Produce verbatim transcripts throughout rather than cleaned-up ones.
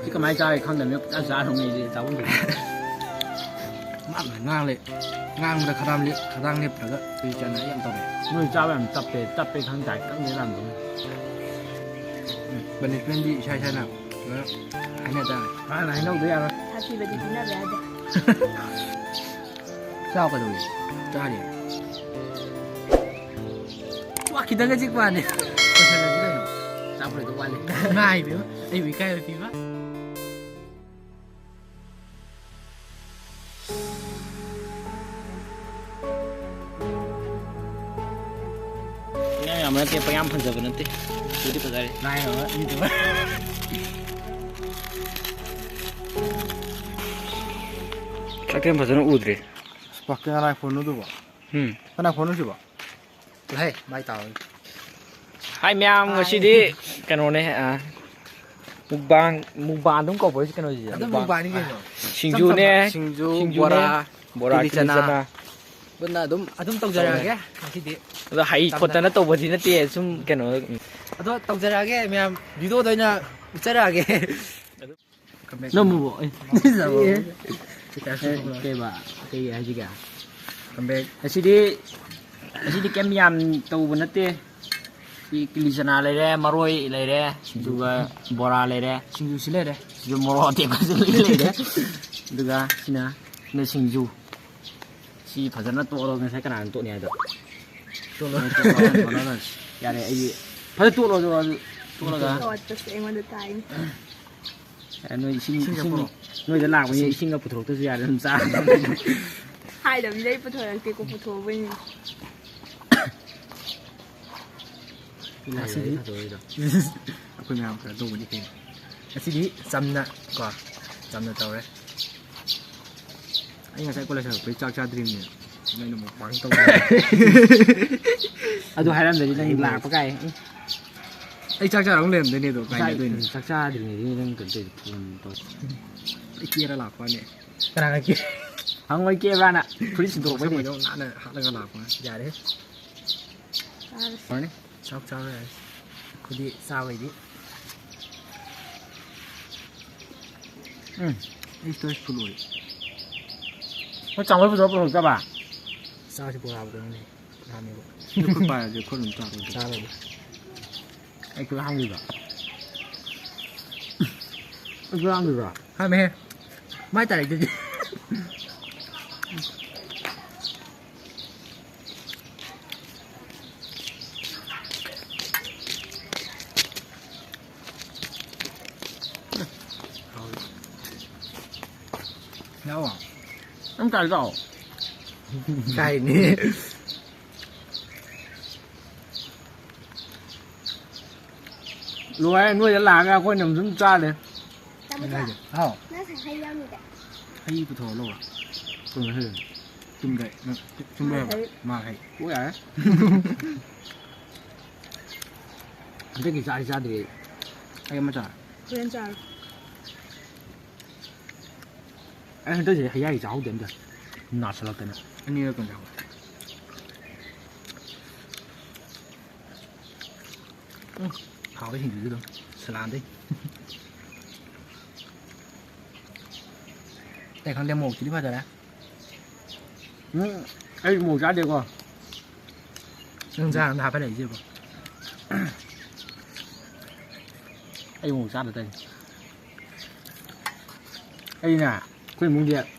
ꯁꯤ ꯀꯃꯥꯏꯅ ꯆꯥꯒꯦ ꯈꯪꯗꯕꯅꯤꯅ ꯄꯨꯡꯆꯥ ꯆꯥ ꯊꯝꯃꯦ ꯑꯩꯗꯤ ꯆꯥꯐꯝ ꯈꯪꯗꯦ꯫ ꯉꯥꯡꯕꯗ ꯉꯥꯡ ꯂꯩ꯫ ꯉꯥꯡꯕꯗ ꯈꯗꯥꯡ ꯂꯦꯞ-, ꯈꯗꯥꯡ ꯂꯦꯞꯇ꯭ꯔꯒ ꯀꯔꯤ ꯆꯥꯟꯅ ꯌꯥꯝ ꯇꯧꯔꯦ꯫ ꯅꯣꯏ ꯆꯥꯕ ꯌꯥꯝ ꯇꯞꯄꯦ, ꯇꯞꯄꯦ ꯈꯪ ꯇꯥꯏ, ꯀꯪꯗꯦ ꯂꯥꯝꯗꯧꯅꯤ꯫ ꯎꯝ, ꯄꯅꯤꯁꯃꯦꯟꯗꯤ ꯏꯁꯥ ꯏꯁꯥꯅ ꯂꯣꯏꯅ ꯍꯥꯏꯅ ꯇꯥꯔꯦ꯫ ꯍꯥꯟꯅ ꯍꯥꯏꯅꯧꯗ ꯌꯥꯔꯣꯏ꯫ ꯁꯥꯊꯤꯕꯗꯤ ꯄꯤꯅꯕ ꯌꯥꯗꯦ꯫ ꯆꯥꯎ ꯀꯩꯗꯧꯒꯦ? ꯆꯥꯔꯤ꯫ ꯋꯥ ꯈꯤꯇꯪꯒ ꯆꯤꯛꯄ ꯋꯥꯅꯤ꯫ ꯂꯣꯏꯁꯜꯂꯁꯤ ꯀꯩꯅꯣ? ꯆꯥꯕ ꯂꯣꯏꯗꯧ ꯋꯥꯠꯂꯤ꯫ ꯉꯥꯏꯕꯤꯌꯨ, ꯑꯩꯕꯨ ꯏꯀꯥꯏꯕ ꯄꯤꯕ꯫ ꯌꯥꯝ ꯌꯥꯝꯕ ꯅꯠꯇꯦ, ꯄꯪꯌꯥꯝ ꯐꯖꯕ ꯅꯠꯇꯦ꯫ ꯎꯗꯤ ꯐꯖꯔꯦ꯫ ꯂꯥꯏꯔꯕ YouTuber꯫ ꯆꯥꯛꯇꯦꯝ ꯐꯖꯅ ꯎꯗ꯭ꯔꯤ꯫ ꯑꯁ, ꯄꯥꯛꯀꯤ ꯀꯅꯥꯏ ꯐꯣꯟꯅꯣ ꯑꯗꯨꯕꯣ? ꯎꯝ꯫ ꯀꯅꯥꯏ ꯐꯣꯟꯅꯣ ꯁꯤꯕꯣ? ꯂꯩ, ꯃꯥꯏ ꯇꯥꯎ꯫ ꯍꯥꯏ ꯃꯌꯥꯝ, ꯉꯁꯤꯗꯤ ꯀꯩꯅꯣꯅꯦ, ꯑ, ꯃꯨꯛꯕꯥꯡ, ꯃꯨꯛꯕꯥꯡ ꯑꯗꯨꯝ ꯀꯧꯕ꯭ꯔꯣ ꯁꯤ ꯀꯩꯅꯣꯁꯤꯗꯤ? ꯑꯗꯨꯝ ꯃꯨꯛꯕꯥꯡ꯫ ꯃꯨꯛꯕꯥꯡꯅꯤ ꯀꯩꯅꯣ꯫ ꯁꯤꯡꯖꯨꯅꯦ, ꯏꯆꯝ ꯆꯝꯕ ꯁꯤꯡꯖꯨ, ꯁꯤꯡꯖꯨꯅꯦ, ꯕꯣꯔꯥ, ꯕꯣꯔꯥ, ꯀꯤꯂꯤ ꯀꯤꯂꯤ ꯆꯅꯥ꯫ ꯆꯅꯥ꯫ ꯄꯨꯟꯅ ꯑꯗꯨꯝ ꯑꯗꯨꯝ ꯇꯧꯖꯔꯛꯑꯒꯦ ꯉꯁꯤꯗꯤ꯫ ꯑꯗꯣ ꯍꯩ ꯆꯝꯅ꯫ ꯈꯣꯠꯇꯅ ꯇꯧꯕꯗꯤ ꯅꯠꯇꯦ, ꯁꯨꯝ ꯀꯩꯅꯣ꯫ ꯑꯗꯣ ꯇꯧꯖꯔꯛꯑꯒꯦ ꯃꯌꯥꯝ, video ꯗ ꯑꯣꯏꯅ ꯎꯠꯆꯔꯛꯑꯒꯦ꯫ ꯅꯝꯃꯨꯕꯣ? ꯑꯦ꯫ ꯈꯤꯇꯪ ꯑꯦ, ꯁꯨꯝ ꯀꯩꯕ? ꯀꯩ ꯍꯥꯏꯁꯤꯒꯦ? Come back꯫ ꯑꯁꯤꯗꯤ, ꯑꯁꯤꯗꯤ ꯀꯩꯝ ꯌꯥꯝ ꯇꯧꯕ ꯅꯠꯇꯦ꯫ ꯁꯤ ꯀꯤꯂꯤ ꯆꯅꯥ ꯂꯩꯔꯦ, ꯃꯔꯣꯏ ꯂꯩꯔꯦ, ꯑꯗꯨꯒ ꯕꯣꯔꯥ ꯂꯩꯔꯦ꯫ ꯁꯤꯡꯖꯨꯁꯤ ꯂꯩꯔꯦ꯫ ꯁꯤꯁꯨ ꯃꯣꯔꯣꯛ ꯑꯇꯦꯛꯄꯁꯨ ꯂꯣꯏ ꯂꯩꯔꯦ꯫ ꯑꯗꯨꯒ ꯁꯤꯅ, ꯁꯤꯅ ꯁꯤꯡꯖꯨ꯫ ꯁꯤ ꯐꯖꯅ ꯇꯣꯠꯂꯣ, ꯉꯁꯥꯏ ꯀꯅꯥꯅ ꯇꯣꯠꯅꯤ ꯍꯥꯏꯗꯣ? ꯇꯣꯠꯂꯣ꯫ ꯇꯣꯠꯂꯣ, ꯇꯣꯠꯂꯣ, ꯇꯣꯠꯂꯣ꯫ ꯌꯥꯔꯦ, ꯑꯩꯗꯤ ꯐꯖꯅ ꯇꯣꯠꯂꯣ, ꯑꯗꯨꯒ ꯑꯗꯨ ꯇꯣꯠꯂꯒ꯫ ꯇꯣꯠꯄꯁꯦ ꯑꯩꯉꯣꯟꯗ ꯇꯥꯏꯅꯦ꯫ ꯑꯦ, ꯅꯣꯏ ꯏꯁꯤꯡ, ꯏꯁꯤꯡ ꯏꯁꯤꯡ, ꯆꯠꯄ꯭ꯔꯣ? ꯅꯣꯏꯗ ꯂꯥꯛꯄꯅꯤ, ꯏꯁꯤꯡ꯫ ꯏꯁꯤꯡꯒ ꯄꯨꯊꯣꯔꯛꯇ꯭ꯔꯁꯨ ꯌꯥꯔꯦ, ꯑꯗꯨꯝ ꯆꯥ꯫ ꯍꯥꯏꯗꯕꯤꯗ ꯑꯩ ꯄꯨꯊꯣꯔꯛꯇꯦꯀꯣ, ꯄꯨꯊꯣꯛꯑꯕꯅꯤ꯫ ꯉꯁꯤꯗꯤ ꯑꯩꯈꯣꯏ ꯃꯌꯥꯝ ꯀꯩꯅꯣ ꯇꯧꯕꯅꯤ ꯀꯩꯅꯣ꯫ ꯉꯁꯤꯗꯤ ꯆꯝꯅ ꯀꯣ, ꯆꯝꯅ ꯇꯧꯔꯦ꯫ ꯑꯩ ꯉꯁꯥꯏ ꯀꯣꯂꯦꯖ ꯍꯜꯂꯛꯄꯩ ꯆꯥꯛ ꯆꯥꯗ꯭ꯔꯤꯕꯅꯦ꯫ ꯅꯣꯏꯅ ꯃꯨꯛꯕꯥꯡ ꯇꯧꯗꯅ꯫ ꯑꯗꯨ ꯍꯥꯏꯔꯝꯗ꯭ꯔꯗꯤ ꯅꯪ ꯑꯩ ꯂꯥꯛꯄ ꯀꯥꯏ꯫ ꯎꯝ꯫ ꯑꯩ ꯆꯥꯛ ꯆꯥꯔ ꯑꯃꯨꯛ ꯂꯩꯔꯝꯗꯣꯏꯅꯦ ꯑꯗꯣ, ꯀꯥꯏ ꯆꯥꯛ-, ꯂꯩꯗꯣꯏꯅꯣ? ꯆꯥꯛ ꯆꯥꯗ꯭ꯔꯤꯉꯩꯗ ꯅꯪ ꯀꯩꯅꯣ ꯇꯧꯔꯤꯗꯣ? ꯐꯣꯟ ꯇꯧ꯫ ꯑꯩ ꯀꯦꯔ ꯂꯥꯛꯄꯅꯦ꯫ ꯀꯅꯥꯅ ꯀꯦ-, ꯍꯪꯉꯣꯏ ꯀꯦꯕ꯭ꯔꯥꯅ? ꯐꯨꯔꯤꯠ ꯁꯤꯟꯗꯣꯔꯛꯄꯩꯅꯦ꯫ ꯃꯁꯝꯒꯗꯣ ꯅꯥꯟꯅ ꯍꯥꯠꯂꯒ ꯂꯥꯛꯄꯅꯦ꯫ ꯌꯥꯔꯦ꯫ ꯆꯥꯔꯁꯤ꯫ ꯐꯔꯅꯤ꯫ ꯆꯥꯛ ꯆꯥꯕ ꯌꯥꯔꯦ꯫ ꯑꯩꯈꯣꯏꯗꯤ ꯆꯥꯕꯩꯗꯤ꯫ ꯎꯝ꯫ ꯑꯩ ꯁ꯭ꯇꯣꯔꯦꯖ ꯐꯨꯜ ꯑꯣꯏ꯫ ꯃꯣꯏ ꯆꯥꯝꯃꯩ ꯄꯨꯊꯣꯛ ꯄꯨꯊꯣꯛꯇꯕ? ꯆꯥꯁꯤ ꯕꯣꯔꯥꯕꯨꯗꯅꯦ꯫ ꯌꯥꯅꯦꯕ꯫ ꯑꯩꯈꯣꯏ ꯄꯥꯏꯔꯗꯤ ꯑꯩꯈꯣꯏ ꯑꯗꯨꯝ ꯆꯥꯔꯣꯏꯗ꯭ꯔꯣ? ꯆꯥꯔꯣꯏꯗ꯫ ꯑꯩ ꯈꯨꯠ ꯍꯥꯝꯈꯤꯕ꯭ꯔꯣ? ꯑꯩ ꯈꯨꯠ ꯍꯥꯝꯈꯤꯕ꯭ꯔꯣ? ꯍꯥꯝꯃꯦꯍꯦ꯫ ꯃꯥꯏ ꯇꯥꯔꯛꯏꯗꯨꯗꯤ꯫ ꯌꯥꯎꯋꯣ꯫ ꯅꯪ ꯇꯥꯔꯤ ꯂꯥꯛꯑꯣ꯫ ꯀꯥꯏꯅꯤ꯫ ꯂꯣꯏꯔꯦ, ꯅꯣꯏꯗ ꯂꯥꯛꯑꯒ ꯑꯩꯈꯣꯏꯅ ꯑꯗꯨꯝ ꯆꯥ ꯂꯩ꯫ ꯇꯥꯃꯣ ꯆꯥ꯫ ꯍꯥꯎ꯫ ꯅꯪ ꯉꯁꯥꯏ ꯍꯩ ꯌꯥꯎꯔꯝꯃꯤꯗ꯫ ꯍꯩ ꯄꯨꯊꯣꯔꯛꯑꯣ ꯂꯧꯔ꯫ ꯀꯩꯅꯣ ꯍꯩ? ꯇꯨꯝꯗ-, ꯅꯪ ꯇꯨꯝꯕ ꯃꯥ ꯌꯥꯕ꯭ꯔꯥ? ꯍꯩ꯫ ꯃꯥ ꯍꯩ꯫ ꯑꯣ, ꯌꯥꯔꯦ꯫ ꯍꯟꯗꯛꯀꯤ ꯆꯥꯗꯤ ꯆꯥꯗ꯭ꯔꯤ ꯑꯩ꯫ ꯑꯩ ꯑꯃ ꯆꯥꯔꯦ꯫ ꯍꯣꯔꯦꯟ ꯆꯥꯔꯣ꯫ ꯑꯩ ꯍꯟꯗꯛꯁꯦ ꯍꯩꯌꯥꯏ ꯆꯥꯍꯧꯗꯦ ꯑꯝꯇ꯫ ꯅꯥꯁꯜꯂꯛꯇꯅ꯫ ꯑꯅꯤꯔꯛ ꯀꯨꯝ ꯆꯥꯍꯧꯋꯦ꯫ ꯎꯝ, ꯍꯥꯎꯋꯦ ꯁꯤꯡꯖꯨꯁꯨ ꯑꯗꯨꯝ꯫ ꯁꯂꯥꯝꯗꯩ꯫ ꯑꯇꯩ ꯈꯪꯗꯦ, ꯃꯣꯔꯣꯛꯁꯤꯗꯤ ꯐꯖꯔꯦ꯫ ꯎꯝ, ꯑꯩ ꯃꯣꯔꯣꯛ ꯆꯥꯗꯦꯀꯣ꯫ ꯅꯪ ꯆꯥꯅꯕ ꯍꯥꯞꯄ ꯂꯩꯔꯤꯁꯤꯕꯣ꯫ ꯑꯩ ꯃꯣꯔꯣꯛ ꯆꯥꯗ ꯇꯧꯔꯤꯅꯤ꯫ ꯑꯩꯅ ꯑꯩꯈꯣꯏ ꯏꯃꯨꯡꯗꯤ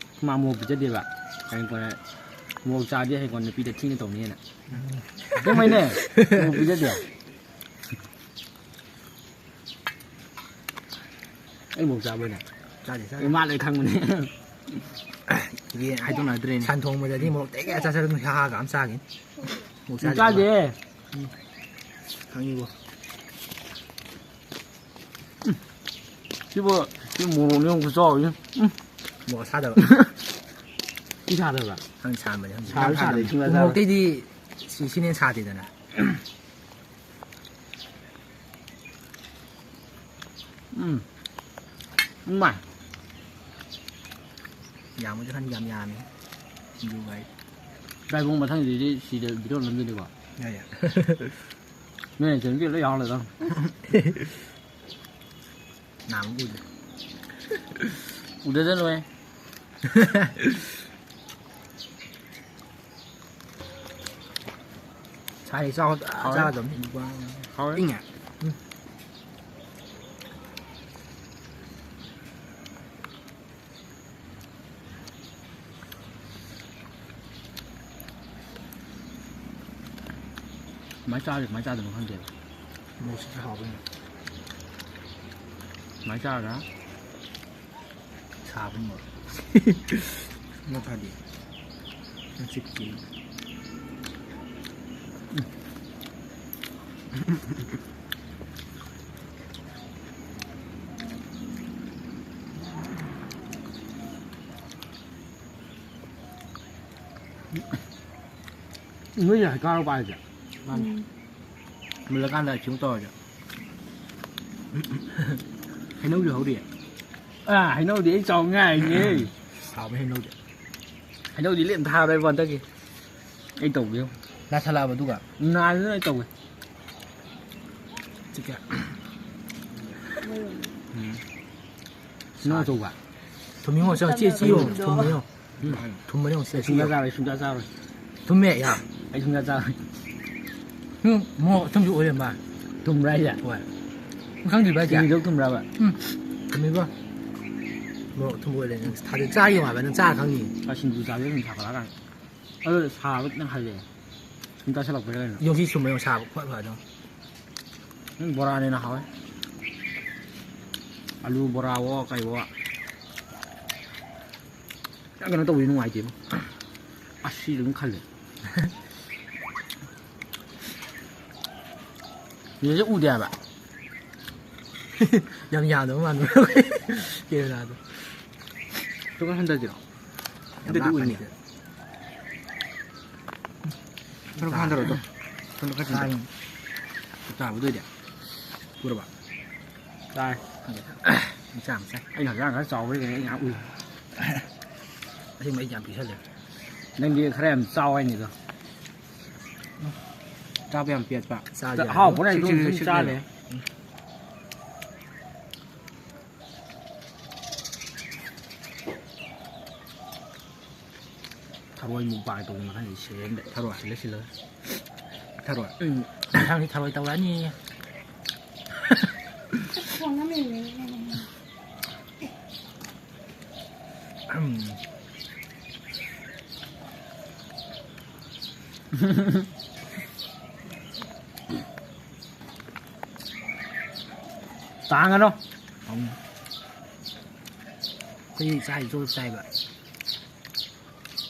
ꯃꯥ ꯃꯣꯔꯣꯛ ꯄꯤꯖꯗꯦꯕ꯫ ꯍꯌꯦꯡ ꯀꯣꯟꯅ ꯃꯣꯔꯣꯛ ꯆꯥꯗꯤ ꯍꯌꯦꯡ ꯀꯣꯟꯅ ꯅꯨꯄꯤꯗ ꯊꯤꯅ ꯇꯧꯅꯤꯅ꯫ ꯑꯁꯦꯡꯕꯩꯅꯦ꯫ ꯃꯣꯔꯣꯛ ꯄꯤꯖꯗꯦ꯫ ꯑꯩ ꯃꯣꯔꯣꯛ ꯆꯥꯕ꯭ꯔꯅꯦ? ꯆꯥꯗꯦ, ꯆꯥꯗꯦ꯫ ꯑꯩ ꯃꯥ ꯂꯣꯏ ꯈꯪꯕꯅꯦ꯫ ꯌꯦꯟ ꯍꯥꯏꯗꯣꯛꯅꯗ꯭ꯔꯦꯅꯦ꯫ ꯁꯟ ꯊꯣꯡꯕꯗꯗꯤ ꯃꯣꯔꯣꯛ ꯇꯦꯛ ꯀꯌꯥ ꯆꯥꯁꯤꯜꯂꯒ ꯍꯥ ꯍꯥꯒ ꯑꯃ ꯆꯥꯈꯤꯅꯤ꯫ ꯃꯣꯔꯣꯛ ꯆꯥꯗꯦ꯫ ꯆꯥꯗꯦ꯫ ꯈꯪꯉꯤꯕꯣ꯫ ꯁꯤꯕꯨ, ꯁꯤ ꯃꯣꯔꯣꯛꯅꯦ ꯌꯦꯡꯉꯨ ꯈꯨꯆꯥꯎꯁꯦ꯫ ꯎꯝ꯫ ꯃꯣꯔꯣꯛ ꯁꯥꯗꯕ꯫ ꯁꯤ ꯁꯥꯗꯕ꯭ꯔꯥ? ꯈꯪꯗꯦ, ꯁꯥꯔꯝꯕꯅꯤ, ꯈꯪꯗꯦ꯫ ꯁꯥꯁꯨ ꯁꯥꯗꯦ, ꯁꯨꯡꯁꯥ ꯆꯥꯗꯕ꯫ ꯃꯣꯔꯣꯛꯇꯩꯗꯤ ꯁꯤ, ꯁꯤꯅ ꯍꯦꯟꯅ ꯁꯥꯗꯦꯗꯅ꯫ ꯎꯝ꯫ ꯏꯃꯥꯏ꯫ ꯌꯥꯝꯕꯨꯗꯤ ꯈꯔ ꯌꯥꯝ ꯌꯥꯝꯃꯤ꯫ ꯁꯤꯡꯖꯨ ꯚꯥꯏ꯫ ꯏꯕꯨꯡ ꯃꯊꯪꯗꯗꯤ ꯁꯤꯗ video ꯅꯝꯗꯣꯏꯅꯤꯀꯣ꯫ ꯌꯥꯏ, ꯌꯥꯏ꯫ ꯅꯣꯏ ꯅꯆꯟꯅꯨꯄꯤ ꯂꯣꯏ ꯌꯥꯎꯍꯜꯂꯗꯝ꯫ ꯅꯥꯕ ꯀꯨꯏꯗ꯭ꯔꯤ꯫ ꯎꯗꯗ ꯂꯣꯏ꯫ ꯁꯥꯏ ꯆꯥꯎ-, ꯍꯥꯎꯔꯦ꯫ ꯆꯥꯒꯗꯕꯅꯤ꯫ ꯍꯥꯎꯔꯦ꯫ ꯏꯪꯉꯦ꯫ ꯎꯝ꯫ ꯀꯃꯥꯏ ꯆꯥꯔꯤ, ꯀꯃꯥꯏ ꯆꯥꯗꯣꯏꯅꯣ ꯈꯪꯗꯦꯕ꯫ ꯃꯣꯔꯣꯛꯁꯤꯗꯤ ꯍꯥꯎꯕꯅꯤ꯫ ꯀꯃꯥꯏ ꯆꯥꯔꯒ? ꯁꯥꯕ ꯃꯣꯔꯣꯛ꯫ ꯅꯠꯇ꯭ꯔꯗꯤ꯫ ꯅꯨꯡꯁꯤꯠꯀꯤ꯫ ꯅꯣꯏꯅ ꯍꯩꯈꯥꯔꯣ ꯄꯥꯜꯂꯤꯁꯦ? ꯃꯥꯅꯦ꯫ ꯎꯝ꯫ ꯃꯨꯜꯂꯀꯥꯟꯗ ꯑꯁꯨꯝ ꯇꯧꯔꯁꯦ꯫ ꯍꯩꯅꯧꯁꯨ ꯍꯧꯔꯤ꯫ ꯑꯥ, ꯍꯩꯅꯧꯗꯤ ꯑꯩ ꯆꯥꯎ ꯉꯥꯏꯔꯤꯅꯦ꯫ ꯍꯥꯎꯕ ꯍꯩꯅꯧꯗꯤ꯫ ꯍꯩꯅꯧꯗꯤ ꯂꯦꯝ ꯊꯥꯔꯣꯏꯕ ꯍꯟꯗꯛꯀꯤ꯫ ꯑꯩ ꯇꯧꯒꯦ꯫ ꯅꯥꯁꯜꯂꯛꯑꯕ ꯑꯗꯨꯒ? ꯅꯥꯗꯅ ꯑꯩ ꯇꯧꯒꯦ꯫ ꯆꯤꯛꯀꯦ꯫ ꯎꯝ꯫ ꯅꯣꯡ ꯑꯆꯧꯕ꯫ ꯊꯨꯝ ꯌꯦꯡꯉꯣ, ꯆꯦ, ꯆꯦ, ꯆꯦ ꯌꯦꯡꯉꯣ, ꯊꯨꯝ ꯌꯦꯡꯉꯣ꯫ ꯎꯝ꯫ ꯊꯨꯝꯕꯅꯦ ꯌꯦꯡꯉꯣ, ꯁꯤꯗ, ꯁꯤ ꯁꯨꯡꯆꯥ ꯌꯦꯡꯉꯣ꯫ ꯆꯥꯔꯣꯏ, ꯁꯨꯡꯆꯥ ꯆꯥꯔꯣꯏ꯫ ꯊꯨꯝꯃꯦ, ꯌꯥ꯫ ꯑꯩ ꯁꯨꯡꯆꯥ ꯆꯥꯔꯣꯏ꯫ ꯎꯝ, ꯃꯣꯔꯣꯛ ꯑꯊꯨꯝꯁꯨ ꯑꯣꯏꯔꯦ, ꯃꯥ꯫ ꯊꯨꯝꯕ꯭ꯔꯥ ꯍꯥꯏꯁꯦ? ꯍꯣꯏ꯫ ꯅꯪ ꯈꯪꯗ꯭ꯔꯤꯕ ꯍꯥꯏꯁꯦ? ꯆꯤꯅꯤꯗꯣ ꯊꯨꯝꯕ꯭ꯔꯥꯕ? ꯎꯝ, ꯊꯨꯝꯃꯤꯕꯣ꯫ ꯃꯣꯔꯣꯛ ꯑꯊꯨꯝꯕ ꯑꯣꯏꯔꯦ, ꯅꯪ ꯊꯥꯖ-, ꯆꯥ ꯌꯦꯡꯉꯣ ꯍꯥꯏꯕ, ꯅꯪ ꯆꯥꯔ ꯈꯪꯅꯤ꯫ ꯑ, ꯁꯤꯡꯖꯨ ꯆꯥꯕꯗ ꯑꯗꯨꯝ ꯁꯥꯒꯠꯂꯛꯑꯀꯥꯟꯗ꯫ ꯑꯗꯣ ꯁꯥꯕ ꯈꯤꯇꯪ ꯍꯜꯂꯦ꯫ ꯁꯨꯝ ꯆꯥꯁꯤꯜꯂꯛꯄꯩꯔ ꯀꯩꯅꯣ? ꯌꯦꯡꯉꯣ ꯁꯤ ꯁꯨꯝꯕ ꯌꯦꯡꯉꯣ, ꯁꯥꯕ ꯈ꯭ꯋꯥꯏ ꯐꯗꯣ꯫ ꯎꯝ, ꯕꯣꯔꯥꯅ ꯍꯦꯟꯅ ꯍꯥꯎꯋꯦ꯫ ꯑꯂꯨ ꯕꯣꯔꯥꯋꯣ ꯀꯩꯋꯣ꯫ ꯌꯥꯝ ꯀꯩꯅꯣ ꯇꯧꯕꯗꯤ ꯅꯨꯡꯉꯥꯏꯇꯦꯕꯣ꯫ ꯑꯁ, ꯁꯤꯁꯨ ꯑꯗꯨꯝ ꯈꯜꯂꯦ꯫ ꯁꯤꯗꯁꯨ ꯎꯗꯦ ꯍꯥꯏꯕ꯫ ꯌꯥꯝ ꯌꯥꯗꯕ ꯃꯥꯟꯕ꯫ ꯀꯦꯃꯦꯔꯥꯗꯣ꯫ ꯁꯨꯝ ꯍꯟꯊꯁꯤꯔꯣ? ꯌꯥꯝ ꯍꯟꯊꯗꯤ ꯂꯥꯞꯄꯅꯤ꯫ ꯎꯅꯤ꯫ ꯈꯔ ꯈꯟꯊꯔꯣ ꯑꯗꯣ꯫ ꯈꯔ ꯈꯟꯊꯔꯣ꯫ ꯇꯥꯏ꯫ ꯆꯥꯕꯗ ꯑꯣꯏꯗꯤ꯫ ꯎꯔꯕ? ꯇꯥꯏ꯫ ꯃꯆꯥ ꯃꯆꯥ꯫ ꯑꯩꯅ ꯍꯛꯆꯥꯡ ꯈꯔ ꯆꯥꯎꯕꯩ ꯀꯩꯅꯣ ꯑꯩ ꯉꯥꯏꯍꯥꯛ ꯎꯏ꯫ ꯑꯁꯦꯡꯕ ꯑꯩ ꯌꯥꯝ ꯄꯤꯛꯁꯜꯂꯦ꯫ ꯅꯪꯗꯤ ꯈꯔ ꯌꯥꯝ ꯆꯥꯎ ꯍꯥꯏꯅꯤꯗꯣ꯫ ꯆꯥꯕ ꯌꯥꯝ ꯄꯦꯠꯄ꯫ ꯆꯥꯁꯦ꯫ ꯑꯍꯥꯎꯕꯅ ꯑꯩ ꯁꯤꯛ ꯑꯗꯨꯝ ꯁꯤꯛ ꯁꯨꯝ ꯁꯤꯛ ꯆꯥ ꯂꯩ꯫ ꯂꯩ꯫ ꯊꯔꯣꯏ ꯃꯨꯛꯕꯥꯡ ꯇꯧꯕ ꯃꯈꯜꯁꯦ ꯁꯦꯝꯗ ꯊꯔꯣꯏ ꯁꯤꯜꯂ ꯁꯤꯜꯂꯒ꯫ ꯊꯔꯣꯏ꯫ ꯎꯝ꯫ ꯃꯊꯪꯗꯤ ꯊꯔꯣꯏ ꯇꯧꯔꯛꯑꯅꯤ꯫ ꯎꯝ꯫ ꯇꯥꯡꯉꯅꯣ꯫ ꯑꯩꯈꯣꯏ ꯆꯥꯏ ꯖꯣ ꯆꯥꯏꯕ꯫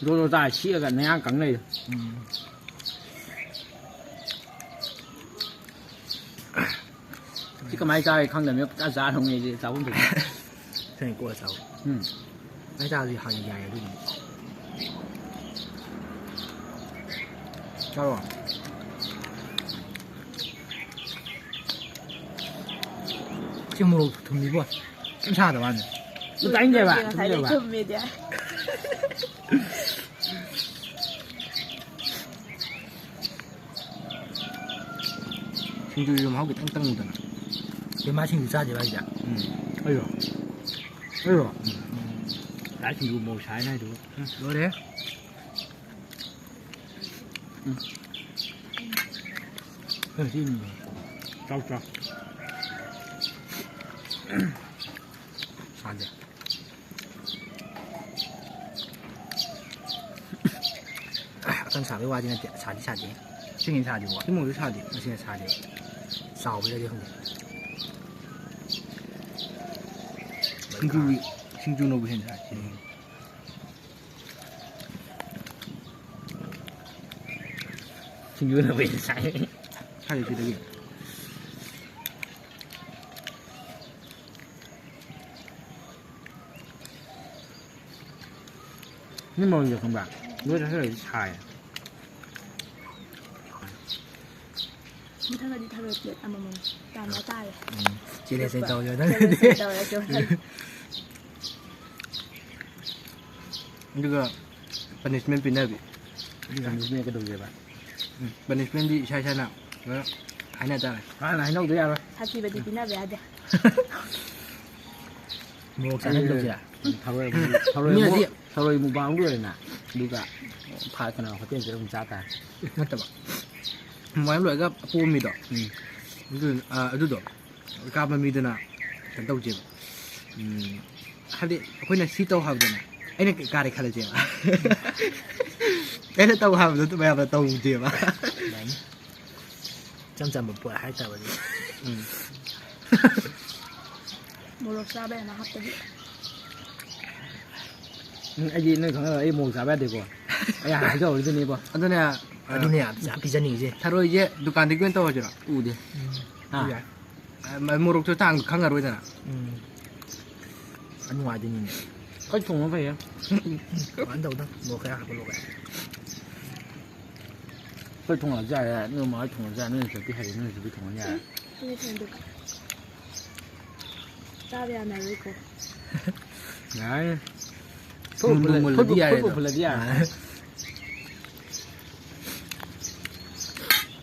ꯖꯣ ꯖꯣ ꯆꯥꯏ ꯁꯤꯛꯑꯒ ꯅꯌꯥꯡ ꯀꯪ ꯂꯩ꯫ ꯎꯝ꯫ ꯁꯤ ꯀꯃꯥꯏꯅ ꯆꯥꯒꯦ ꯈꯪꯗꯕꯅꯤꯅ ꯄꯨꯡꯆꯥ ꯆꯥ ꯊꯣꯡꯉꯦ ꯑꯩꯁꯦ ꯆꯥꯐꯝ ꯊꯣꯛꯄ꯫ ꯊꯦꯡ ꯀꯣꯛꯑ ꯆꯥꯎ꯫ ꯎꯝ꯫ ꯑꯩ ꯆꯥꯕꯗꯤ ꯍꯥꯟꯅ ꯌꯥꯏ ꯑꯗꯨꯒꯤꯗꯤ꯫ ꯆꯥꯔꯣ꯫ ꯁꯤ ꯃꯣꯔꯣꯛ ꯊꯨꯝꯃꯤꯕꯣ꯫ ꯀꯩꯝ ꯁꯥꯗꯕ ꯋꯥꯅꯤ꯫ ꯑꯗꯨ ꯇꯥꯅꯤꯡꯗꯦꯕ꯫ ꯉꯁꯥꯏꯗꯩ ꯊꯨꯝꯃꯦꯕ꯫ ꯊꯨꯝꯃꯦꯗꯤ꯫ ꯁꯤꯡꯖꯨꯁꯨ ꯃꯍꯥꯎ ꯈꯤꯇꯪ ꯇꯪꯉꯨꯗꯅ꯫ ꯑꯦ, ꯃꯥ ꯁꯤꯡꯖꯨ ꯆꯥꯗꯦꯕ ꯍꯥꯏꯁꯦ? ꯎꯝ꯫ ꯑꯩꯔꯣ? ꯑꯩꯔꯣ? ꯎꯝ꯫ ꯂꯥꯏ ꯁꯤꯡꯖꯨ ꯃꯣꯔꯣꯛ ꯁꯥꯏꯅ ꯍꯥꯏꯗꯨꯕꯨ꯫ ꯎꯝ, ꯂꯣꯏꯔꯦ꯫ ꯎꯝ꯫ ꯀꯩꯅꯣ ꯁꯤ ꯃꯤꯡꯗꯣ? ꯆꯥꯎ, ꯆꯥꯎ꯫ ꯁꯥꯗꯦ꯫ ꯑꯀꯪ ꯁꯥꯕꯩ ꯋꯥꯗꯤ ꯅꯠꯇꯦ, ꯁꯥꯗꯤ ꯁꯥꯗꯦ꯫ ꯁꯤꯡꯉꯤ ꯁꯥꯗꯦꯀꯣ? ꯁꯤ ꯃꯣꯔꯣꯛꯁꯨ ꯁꯥꯗꯦ꯫ ꯃꯁꯤꯅ ꯁꯥꯗꯦ꯫ ꯆꯥꯎꯕꯩꯔꯗꯤ ꯈꯪꯗꯦ꯫ ꯁꯤꯡꯖꯨ, ꯁꯤꯡꯖꯨꯅꯕꯨ ꯍꯦꯟꯅ ꯁꯥꯏ, ꯁꯤꯅ ꯍꯦꯟꯅ꯫ ꯁꯤꯡꯖꯨꯅꯕꯨ ꯍꯦꯟꯅ ꯁꯥꯏ꯫ ꯁꯥꯏ, ꯁꯤꯗꯒꯤ꯫ ꯁꯤ ꯃꯔꯣꯏꯁꯦ ꯈꯪꯕ꯭ꯔꯥ? ꯅꯣꯏ ꯆꯥꯁꯤꯜꯂꯗꯤ ꯁꯥꯏ꯫ ꯃꯊꯪꯗꯗꯤ ꯊꯔꯣꯏ ꯄ꯭ꯂꯦꯠ ꯑꯃꯃꯝ ꯇꯥꯟꯅ ꯇꯥꯔꯦ꯫ ꯎꯝ꯫ ꯆꯦꯂꯦꯟꯖ ꯑꯣꯏꯅ ꯇꯧꯔꯁꯦ ꯃꯊꯪꯗꯗꯤ꯫ ꯆꯦꯂꯦꯟꯖ ꯑꯣꯏꯅ ꯇꯧꯔꯁꯦ ꯃꯊꯪ꯫ ꯑꯗꯨꯒ ꯄꯅꯤꯁꯃꯦꯟ ꯄꯤꯅꯕꯤ꯫ ꯑꯗꯨꯒ ꯄꯅꯤꯁꯃꯦꯟ ꯀꯩꯗꯧꯒꯦꯕ? ꯎꯝ, ꯄꯅꯤꯁꯃꯦꯟꯗꯤ ꯏꯁꯥ ꯏꯁꯥꯅ ꯂꯣꯏꯅ ꯍꯥꯏꯅ ꯇꯥꯔꯦ꯫ ꯍꯥꯟꯅ ꯍꯥꯏꯅꯧꯗ ꯌꯥꯔꯣꯏ꯫ ꯁꯥꯊꯤꯕꯗꯤ ꯄꯤꯅꯕ ꯌꯥꯗꯦ꯫ ꯃꯣꯔꯣꯛ ꯆꯥꯅꯕꯤ ꯇꯧꯁꯤꯔꯥ? ꯊꯔꯣꯏ ꯑꯃꯨꯛ-, ꯊꯔꯣꯏ ꯃꯤꯅꯗꯤ ꯑꯃꯨꯛ-, ꯊꯔꯣꯏ ꯃꯨꯛꯕꯥꯡ ꯑꯃꯨꯛ ꯂꯣꯏꯔꯦꯅ꯫ ꯑꯗꯨꯒ ꯐꯥ-, ꯀꯩꯅꯣ, ꯍꯣꯇꯦꯜ ꯆꯠꯂ ꯑꯗꯨꯝ ꯆꯥ ꯇꯥꯔꯦ꯫ ꯅꯠꯇꯕ, ꯃꯌꯥꯝ ꯂꯣꯏꯔꯒ ꯑꯄꯣꯝꯕꯤꯗꯣ, ꯎꯝ꯫ ꯑꯗꯨ, ꯑ, ꯑꯗꯨꯗꯣ ꯀꯥꯞꯄ ꯃꯤꯗꯨꯅ ꯀꯩꯅꯣ ꯇꯧꯁꯦꯕ꯫ ꯎꯝ, ꯍꯥꯏꯗꯤ ꯑꯩꯈꯣꯏꯅ ꯁꯤ ꯇꯧ ꯍꯥꯏꯕꯗꯅꯦ, ꯑꯩꯅ ꯀꯥꯔꯦ ꯈꯜꯂꯁꯦꯕ꯫ ꯑꯩꯅ ꯇꯧ ꯍꯥꯏꯕꯗꯣ ꯃꯌꯥꯝꯅ ꯇꯧꯗꯦꯕ꯫ ꯌꯥꯏꯅꯤ꯫ ꯏꯆꯝ ꯆꯝꯕ ꯄꯣꯠ ꯍꯥꯏꯇꯥꯕꯅꯤ꯫ ꯎꯝ꯫ ꯃꯣꯔꯣꯛ ꯆꯥꯕ ꯌꯥꯅ ꯍꯥꯞꯇꯕꯤ꯫ ꯎꯝ, ꯑꯩꯗꯤ ꯅꯣꯏ ꯈꯪꯉꯔꯣꯏ, ꯑꯩ ꯃꯣꯔꯣꯛ ꯆꯥꯕ ꯌꯥꯗꯦꯀꯣ꯫ ꯑꯩ ꯍꯥꯟꯅ ꯍꯥꯏꯖꯍꯧꯔꯤꯗꯨꯅꯤꯕꯣ꯫ ꯑꯗꯨꯅꯦ, ꯑꯗꯨꯅꯦ ꯌꯥꯝ ꯄꯩꯁꯥ ꯄꯤꯖꯅꯤꯡꯉꯤꯁꯦ꯫ ꯊꯔꯣꯏꯁꯦ ꯗꯨꯀꯥꯟꯗꯒꯤ ꯑꯣꯏꯅ ꯇꯧꯔꯁꯤꯔꯣ? ꯎꯗꯦ꯫ ꯎꯝ, ꯑꯥ꯫ ꯌꯥꯏ꯫ ꯑ, ꯃ-, ꯃꯣꯔꯣꯛꯇꯣ ꯆꯥꯡ ꯈꯪꯉꯔꯣꯏꯗꯅ꯫ ꯎꯝ꯫ ꯑ, ꯅꯨꯡꯉꯥꯏꯗꯣꯏꯅꯤꯅꯦ꯫ ꯑꯩꯈꯣꯏ ꯊꯣꯡꯕ ꯐꯩꯌꯦ꯫ ꯀꯃꯥꯏꯅ ꯇꯧꯗ? ꯃꯣꯔꯣꯛ ꯈꯔ ꯍꯥꯞꯄ ꯂꯣꯏꯔꯦ꯫ ꯑꯩꯈꯣꯏ ꯊꯣꯡꯉꯁꯨ ꯌꯥꯔꯦ, ꯅꯣꯏ ꯃꯥ ꯍꯣꯏ ꯊꯣꯡꯉꯁꯨ ꯌꯥꯔꯦ, ꯅꯣꯏ ꯅꯆꯟꯅꯨꯄꯤ ꯍꯩꯔꯦ, ꯅꯣꯏ ꯅꯆꯟꯅꯨꯄꯤ ꯊꯣꯡꯉꯁꯨ ꯌꯥꯔꯦ꯫ ꯎꯝ, ꯅꯣꯏ ꯊꯣꯡꯗꯣꯏꯕ꯫ ꯆꯥꯕ ꯌꯥꯅꯔꯣꯏꯀꯣ꯫ ꯌꯥꯔꯦ꯫ ꯐꯨꯠꯄꯨ ꯐꯨꯠꯄꯨ ꯃꯨꯜꯂꯗꯤ ꯌꯥꯔꯦ ꯐꯨꯠꯄꯨ ꯑꯗꯣ꯫ ꯐꯨꯜꯂꯗꯤ ꯌꯥꯔꯦ꯫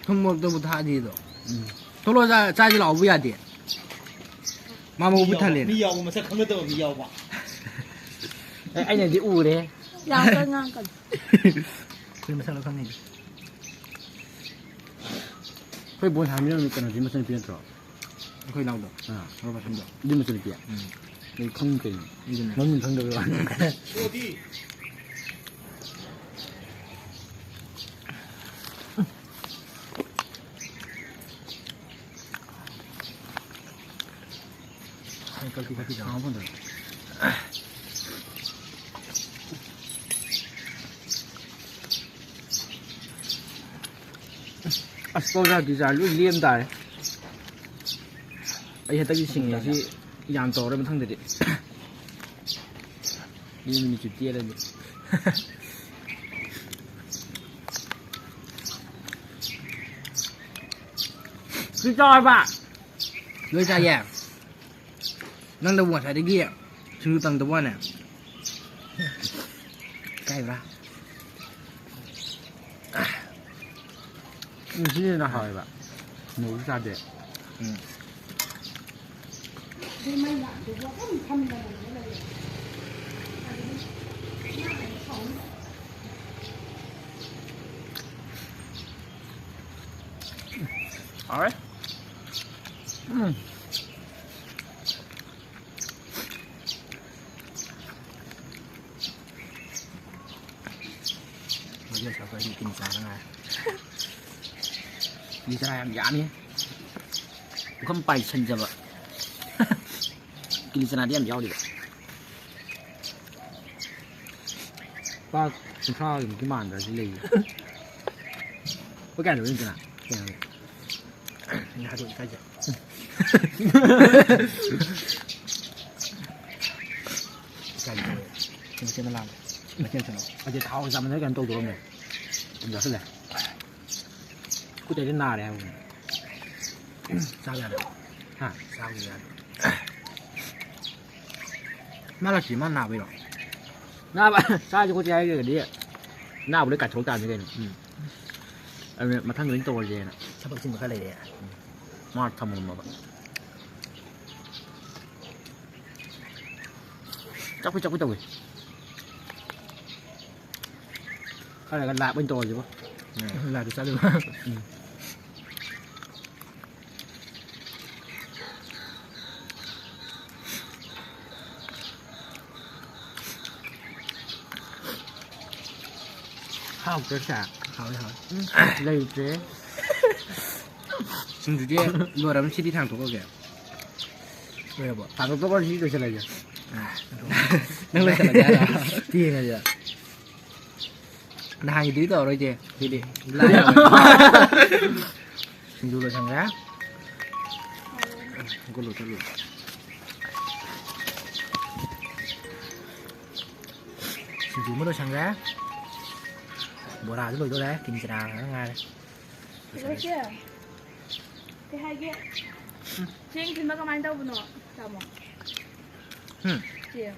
ꯊꯨꯝ ꯃꯣꯔꯣꯛꯇꯕꯨ ꯊꯥꯛꯑꯗꯤ ꯑꯗꯣ꯫ ꯎꯝ꯫ ꯊꯣꯛꯂꯛꯑꯣ ꯆꯥ-, ꯆꯥꯁꯤ ꯂꯥꯛꯑꯣꯕꯨ ꯌꯥꯗꯦ꯫ ꯃꯥ ꯃꯕꯨꯛ ꯃꯤ ꯌꯥꯎꯕ, ꯄꯨꯊꯜꯂꯦꯅ꯫ ꯃꯤ ꯌꯥꯎꯕ, ꯃꯁꯛ ꯈꯪꯅꯗꯕ ꯃꯤ ꯌꯥꯎꯕ꯫ ꯑꯦ, ꯑꯩꯅꯗꯤ ꯎꯔꯦ꯫ ꯌꯥꯝ ꯀꯟꯅ ꯉꯥꯡꯉꯛꯀꯅꯨ꯫ ꯑꯩꯈꯣꯏ ꯃꯁꯛ ꯂꯣꯏ ꯈꯪꯅꯩ꯫ ꯑꯩꯈꯣꯏ ꯕꯣꯜ ꯁꯥꯟꯅꯃꯤꯟꯅꯕ ꯀꯩꯅꯣꯗꯤ ꯃꯆꯟꯅꯨꯄꯤ ꯅꯠꯇ꯭ꯔꯣ? ꯑꯩꯈꯣꯏ ꯏꯅꯥꯎꯗꯣ꯫ ꯑꯥ꯫ ꯔꯣꯕꯥꯔꯠꯁꯟꯗꯣ꯫ ꯑꯗꯨ ꯃꯆꯟꯅꯨꯄꯤ? ꯎꯝ꯫ ꯑꯩ ꯈꯪꯗꯦ ꯀꯩꯅꯣ꯫ ꯑꯗꯨꯅꯦ꯫ ꯃꯃꯤꯡ ꯈꯪꯗꯕꯩ ꯋꯥꯅꯤ꯫ ꯑꯁ, ꯄꯧꯖꯥꯇꯤ ꯆꯥ ꯂꯣꯏ ꯂꯦꯝ ꯇꯥꯔꯦ꯫ ꯑꯩ ꯍꯟꯗꯛꯀꯤ ꯁꯤꯡꯉꯦ ꯁꯤ ꯌꯥꯝ ꯇꯧꯔꯦ ꯃꯊꯪꯗꯗꯤ꯫ ꯃꯤ ꯃꯤꯅꯤꯠꯁꯨ ꯇꯦꯜꯂꯅꯤ꯫ ꯁꯤ ꯆꯥꯎ ꯍꯥꯏꯕ꯫ ꯂꯣꯏ ꯆꯥꯏꯌꯦ꯫ ꯅꯪꯅꯕꯨ ꯉꯁꯥꯏꯗꯒꯤ ꯁꯤꯡꯖꯨ ꯇꯪꯗꯕ ꯋꯥꯅꯦ꯫ ꯀꯥꯏꯕ꯭ꯔꯥ? ꯎꯝ, ꯁꯤꯅ ꯍꯦꯟꯅ ꯍꯥꯎꯋꯦꯕ꯫ ꯃꯣꯔꯣꯛꯁꯨ ꯆꯥꯗꯦ꯫ ꯎꯝ꯫ ꯑꯗꯨ ꯃꯩ ꯂꯥꯛꯇꯦꯕꯨ ꯑꯗꯨꯝ ꯐꯝꯗꯅ ꯂꯩꯔꯦ꯫ ꯑꯗꯨꯗꯤ ꯉꯥ ꯀꯩꯅꯣ ꯁꯥꯎꯅꯤ꯫ ꯍꯥꯎꯔꯦ꯫ ꯎꯝ꯫ ꯍꯧꯖꯤꯛ ꯑꯩꯈꯣꯏ ꯑꯅꯤ ꯀꯤꯂꯤ ꯆꯅꯥ ꯉꯥꯏꯔꯦ꯫ ꯀꯤꯂꯤ ꯆꯅꯥ ꯌꯥꯝ ꯌꯥꯝꯃꯤ꯫ ꯄꯨꯈꯝ ꯄꯥꯏꯁꯟꯖꯕ꯫ ꯀꯤꯂꯤ ꯆꯅꯥꯗꯤ ꯌꯥꯝ ꯌꯥꯎꯔꯤꯕ꯫ ꯂꯨꯄꯥ ꯀꯨꯟꯊ꯭ꯔꯥꯃꯨꯛꯀꯤ ꯃꯥꯟꯗ꯭ꯔꯁꯤ ꯂꯩꯌꯦ꯫ ꯂꯨꯄꯥ ꯀꯌꯥ ꯂꯧꯔꯤꯅꯣ ꯀꯅꯥ? ꯀꯌꯥ ꯂꯧꯔꯤ? ꯑꯩꯅ ꯍꯥꯏꯗꯣꯛ ꯏꯀꯥꯏꯖꯩ꯫ ꯏꯀꯥꯏꯖꯩ꯫ ꯃꯆꯦꯅ ꯂꯥꯛꯑꯦ꯫ ꯃꯆꯦꯅ ꯆꯠꯂꯣ꯫ ꯑꯗꯨꯗꯤ ꯊꯥꯎ ꯆꯥꯃꯟꯗꯅ ꯀꯩꯅꯣ ꯇꯧꯗꯧꯔꯕꯅꯦ꯫ ꯑꯗꯨꯝ ꯆꯥꯁꯤꯜꯂꯦ꯫ ꯈꯨꯠꯇꯩꯗꯤ ꯅꯥꯔꯦ ꯍꯥꯏꯕꯅꯦ꯫ ꯆꯥꯕ ꯌꯥꯗ꯭ꯔꯣ? ꯍꯥ? ꯆꯥꯕ ꯌꯥꯗ꯭ꯔꯣ? ꯃꯥ ꯂꯥꯛꯇ꯭ꯔꯤ, ꯃꯥ ꯅꯥꯕꯩꯔꯣ? ꯅꯥꯕ, ꯆꯥꯁꯤ ꯈꯣꯠꯁꯤ ꯍꯥꯏꯔꯒꯗꯤ ꯅꯥꯕ ꯂꯣꯏ ꯀꯥꯏꯊꯣꯛ ꯇꯥꯕꯅꯤ ꯀꯩꯅꯣ꯫ ꯎꯝ꯫ ꯑꯗꯨꯅ ꯃꯊꯪꯗ ꯑꯣꯏꯅ ꯇꯧꯔꯁꯦꯅ꯫ ꯊꯕꯛ ꯆꯤꯟꯕ ꯈꯔ ꯂꯩꯔꯦ꯫ ꯎꯝ꯫ ꯃꯥ ꯊꯝꯃꯝꯃꯕ꯫ ꯆꯥꯛꯄꯤ ꯆꯥꯛꯄꯤ ꯇꯧꯋꯦ꯫ ꯈꯔꯒ ꯂꯥꯏꯞ ꯑꯣꯏꯅ ꯇꯧꯔꯁꯤꯕꯣ꯫ ꯎꯝ꯫ ꯂꯥꯏꯞꯇ ꯆꯠꯂꯤꯕ꯫ ꯎꯝ꯫ ꯍꯥꯎꯇ꯭ꯔꯁꯦ? ꯍꯥꯎꯋꯦ, ꯍꯥꯎꯋꯦ꯫ ꯎꯝ, ꯂꯩꯇ꯭ꯔꯦ꯫ ꯁꯤꯡꯖꯨꯗꯤ ꯂꯣꯏꯔꯕꯅꯤ, ꯁꯤꯗꯤ ꯊꯥꯡꯗꯣꯛꯑꯒꯦ꯫ ꯂꯣꯏꯔꯕꯣ? ꯊꯥꯡꯗꯣꯛꯄꯒ ꯁꯤ ꯂꯣꯏꯁꯤꯜꯂꯒꯦ꯫ ꯑꯥ, ꯅꯪ ꯂꯣꯏꯁꯤꯜꯂꯒꯦ ꯍꯥꯏꯔꯣ? ꯊꯦꯡꯉꯁꯦ꯫ ꯅꯍꯥꯟꯒꯤꯗꯨꯗꯤ ꯇꯧꯔꯔꯣꯏꯁꯦ꯫ ꯁꯤꯗꯤ ꯂꯥꯏꯔꯕꯅꯤ꯫ ꯁꯤꯡꯖꯨ ꯂꯣꯏꯁꯟꯈ꯭ꯔꯦ꯫ ꯒꯨꯂꯨ ꯆꯠꯂꯨ꯫ ꯁꯤꯡꯖꯨ ꯑꯃ ꯂꯣꯏꯁꯟꯈ꯭ꯔꯦ꯫ ꯕꯣꯔꯥꯁꯨ ꯂꯣꯏꯗꯣꯔꯦ꯫ ꯀꯤꯂꯤ ꯆꯅꯥ ꯈꯛꯇ ꯉꯥꯏꯔꯦ꯫ ꯂꯣꯏꯁꯜꯂꯦ꯫ ꯂꯣꯏꯁꯦ꯫ ꯀꯩ ꯍꯥꯏꯒꯦ? ꯎꯝ꯫ ꯆꯦꯡ ꯊꯤꯟꯕ ꯀꯃꯥꯏꯅ ꯇꯧꯕꯅꯣ, ꯇꯥꯃꯣ? ꯎꯝ꯫ ꯆꯦꯡ꯫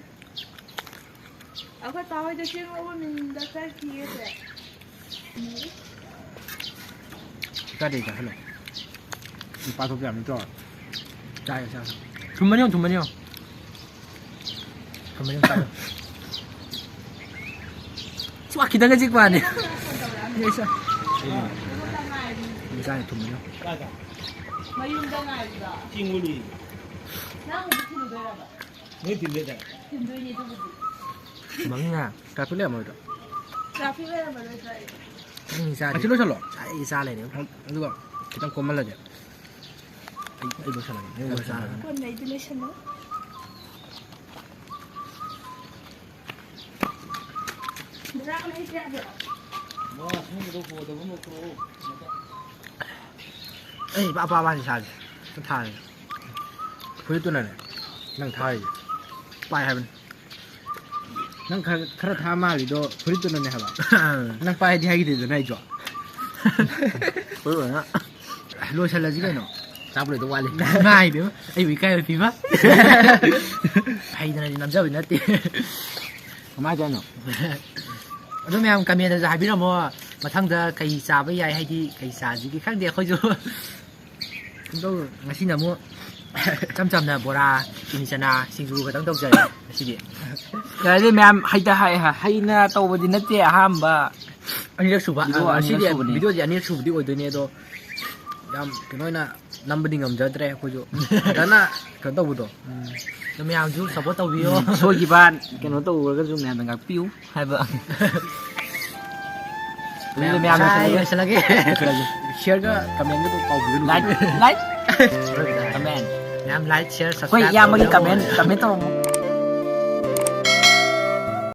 ꯑꯩꯈꯣꯏ ꯄꯥ ꯍꯣꯏꯗ ꯆꯦꯡ ꯂꯧꯕ ꯃꯤꯟꯗ ꯆꯠꯈꯤꯌꯦ ꯆꯦ꯫ ꯆꯥꯗꯦ, ꯆꯥꯁꯜꯂꯣ꯫ ꯅꯨꯄꯥ ꯊꯣꯛꯄ ꯌꯥꯝ ꯅꯠꯇ꯭ꯔꯣ? ꯆꯥꯏ, ꯆꯥꯏ꯫ ꯊꯨꯝꯕꯅꯤ ꯌꯦꯡꯉꯨ, ꯊꯨꯝꯕꯅꯤ ꯌꯦꯡꯉꯨ꯫ ꯊꯨꯝꯕꯅꯤ ꯌꯦꯡꯉꯨ, ꯆꯥꯏ꯫ ꯁ꯭ꯋꯥ ꯈꯤꯇꯪꯒ ꯆꯤꯛꯄ ꯋꯥꯅꯤ꯫ ꯌꯦꯁ꯫ ꯎꯝ꯫ ꯆꯥꯏ, ꯊꯨꯝꯕꯅꯤ ꯌꯦꯡꯉꯨ꯫ ꯃꯌꯨꯝꯗ ꯉꯥꯏꯔꯤꯕ꯫ ꯆꯤꯡꯉꯨꯅꯤ꯫ ꯅꯪ ꯑꯃꯨꯛ ꯊꯤꯜꯂꯨꯗꯣꯏꯔꯕ? ꯅꯣꯏ ꯊꯤꯟꯗꯣꯏꯗ꯫ ꯊꯤꯟꯗꯣꯏꯅꯦ ꯑꯗꯨꯕꯨꯗꯤ꯫ ꯃꯃꯤꯡꯅ traffic ꯂꯩꯔꯝꯃꯣꯏꯗ꯭ꯔꯣ? Traffic ꯂꯩꯔꯝꯃꯔꯣꯏꯗ꯭ꯔꯥ ꯑꯩ? ꯅꯪ ꯆꯥꯗꯦ꯫ ꯑꯁꯤ ꯂꯣꯏꯁꯜꯂꯣ꯫ ꯑꯩ ꯆꯥ ꯂꯩꯔꯦ꯫ ꯑꯗꯨꯒ ꯈꯤꯇꯪ ꯀꯣꯝꯍꯜꯂꯒꯦ꯫ ꯑꯩ, ꯑꯩ ꯂꯣꯏꯁꯜꯂꯒꯦ꯫ ꯅꯪ ꯂꯣꯏꯁꯜꯂꯒꯦ꯫ ꯀꯣꯟꯅ ꯑꯩꯗꯤ ꯂꯣꯏꯁꯜꯂꯣ꯫ ꯕꯣꯔꯥ ꯑꯃ ꯍꯦꯛꯇ ꯌꯥꯕ꯭ꯔꯣ? ꯑꯩ ꯏꯄꯥ ꯄꯥꯕ ꯅꯤꯁꯥꯁꯦ꯫ ꯊꯥꯔꯦ꯫ ꯐꯨꯔꯤꯠꯇꯨꯅꯅꯦ꯫ ꯅꯪ ꯊꯥꯔꯤꯁꯦ꯫ ꯄꯥꯏ ꯍꯥꯏꯕꯅꯤ꯫ ꯅꯪ ꯈꯔ, ꯈꯔ ꯊꯥ ꯃꯥꯜꯂꯤꯗꯣ ꯐꯨꯔꯤꯠꯇꯨꯅꯅꯦ ꯍꯥꯏꯕ꯫ ꯅꯪ ꯄꯥꯏꯗꯤ ꯍꯥꯏꯈꯤꯗꯦꯗꯅ ꯑꯩꯁꯨ꯫ ꯐꯨꯔꯤꯠ ꯑꯣꯏꯅ꯫ ꯂꯣꯏꯁꯜꯂꯁꯤ ꯀꯩꯅꯣ꯫ ꯆꯥꯕ ꯂꯣꯏꯗꯧ ꯋꯥꯠꯂꯤ꯫ ꯉꯥꯏꯕꯤꯕ꯫ ꯑꯩꯕꯨ ꯏꯀꯥꯏꯕ ꯄꯤꯕ꯫ ꯍꯩꯗꯅꯗꯤ ꯅꯝꯖꯕ ꯅꯠꯇꯦ꯫ ꯀꯃꯥꯏꯅ ꯇꯧꯔꯤꯅꯣ? ꯑꯗꯣ ꯃꯌꯥꯝ comment ꯗꯁꯨ ꯍꯥꯏꯕꯤꯔꯝꯃꯣ꯫ ꯃꯊꯪꯗ ꯀꯩ ꯆꯥꯕ ꯌꯥꯏ, ꯍꯥꯏꯗꯤ ꯀꯩ ꯆꯥꯁꯤꯒꯦ ꯈꯪꯗꯦ ꯑꯩꯈꯣꯏꯁꯨ꯫ ꯑꯗꯣ ꯉꯁꯤꯅ ꯑꯃꯨꯛ ꯏꯆꯝ ꯆꯝꯅ ꯕꯣꯔꯥ, ꯀꯤꯂꯤ ꯆꯅꯥ, ꯁꯤꯡꯖꯨ ꯈꯛꯇꯪ ꯇꯧꯖꯔꯦ ꯉꯁꯤꯗꯤ꯫ ꯌꯥꯔꯦ ꯃꯌꯥꯝ, ꯍꯩꯇ ꯍꯩ-, ꯍꯩꯅ ꯇꯧꯕꯗꯤ ꯅꯠꯇꯦ ꯑꯍꯥꯟꯕ꯫ ꯑꯅꯤꯔꯛ ꯁꯨꯕ꯫ ꯚꯤꯗꯤꯑꯣ ꯑꯥ, ꯑꯅꯤꯔꯛ ꯉꯁꯤꯗꯤ ꯁꯨꯕꯅꯤ꯫ ꯚꯤꯗꯤꯑꯣꯁꯦ ꯑꯅꯤꯔꯛ ꯁꯨꯕꯗꯤ ꯑꯣꯏꯗꯣꯏꯅꯦ, ꯑꯗꯣ ꯌꯥꯝ ꯀꯩꯅꯣ ꯑꯣꯏꯅ ꯅꯝꯕꯗꯤ ꯉꯝꯖꯗ꯭ꯔꯦ ꯑꯩꯈꯣꯏꯁꯨ꯫ ꯐꯖꯅ ꯀꯩꯅꯣ ꯇꯧꯕꯗꯣ꯫ ꯎꯝ꯫ ꯑꯗꯣ ꯃꯌꯥꯝꯁꯨ support ꯇꯧꯕꯤꯌꯣ꯫ ꯎꯝ, ꯁꯣꯏꯈꯤꯕ ꯀꯩꯅꯣ ꯇꯧꯔꯒꯁꯨ ꯃꯌꯥꯝꯅ ꯉꯥꯛꯄꯤꯌꯨ ꯍꯥꯏꯕ꯫ ꯃꯌꯥꯝ ꯃꯌꯥꯝ ꯂꯣꯏꯁꯤꯜꯂꯒꯦ꯫ ꯂꯣꯏꯁꯤꯜꯂꯒꯦ꯫ Share ꯒ comment ꯒꯗꯣ ꯀꯥꯎꯕꯤꯒꯅꯨ꯫ Like, like, comment꯫ ꯃꯌꯥꯝ like, share, ꯑꯩꯈꯣꯏ subscribe ꯏꯌꯥꯝꯕꯒꯤ ꯇꯧꯕꯤꯌꯣ꯫ Comment, comment ꯇꯧꯔꯝꯃꯣ꯫